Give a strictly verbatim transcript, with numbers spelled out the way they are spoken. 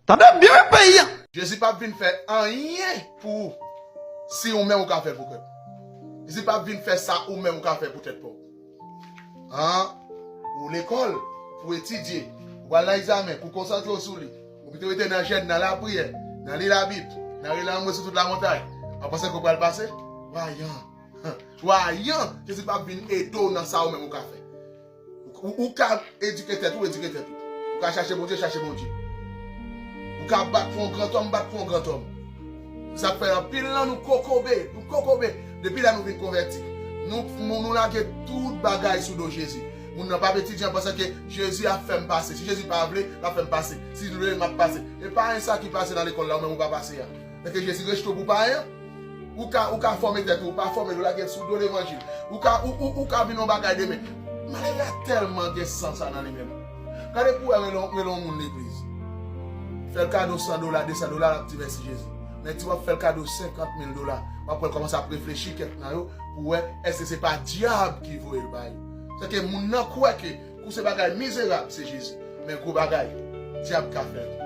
Tande byen wi peyi a. Jezi p ap vin fè anyen pou ou si ou menm ou ka fè l pou kè w. Jezi p ap vin fè sa ou menm ou ka fè pou tèt pa w. An, ou lekòl pou etidye, ou pral nan egzamen, pou konsantre w sou li. Ou pito rete nan jèn, nan lapriyè, nan li Labib, nan rele lanmou sou tout lamontay. An panse ke w pral pase? Vayan. Vayan! Jezi p ap vin ede w nan sa ou menm ou ka fè. Ou, ou ka edike tèt ou, edike tèt ou. Ou ka chache Bondye, chache Bondye. Ou ka bat pou yon grantòm, bat pou yon grantòm. Sa k fè anpil nan nou kokobe, nou kokobe. Depi lè nou vin konvèti, nou, nou, nou lage tout bagay sou do Jezi. Moun nan p ap etidye an panse ke Jezi ap fè m pase. Si Jezi pa vle, l ap fè m pase. Si l vle, m ap pase. E pa anyen sa ki pase nan lekòl la, ou menm ou pa pase a. Paske Jezi rejte w pou pa anyen. Ou ka, ou ka fòme tèt ou, ou pa fòme, ou lage l sou do levanjil. Ou ka, ou, ou, ou ka vin yon bagay demen. Malere a tèlman gen san sa nan li menm. Gade pou wè rele yon moun legliz. Fè l kado san dola, de san dola, l ap di mèsi Jezi. Men di w ap fè l kado senkant mil dola, w ap wè l kòmanse ap reflechi kèk nan yo pou wè èske se pa dyab ki voye l ba yo. Sèke moun nan kwè ke kou se bagay mizerab, se Jezi. Men gwo bagay, dyab ka fè l.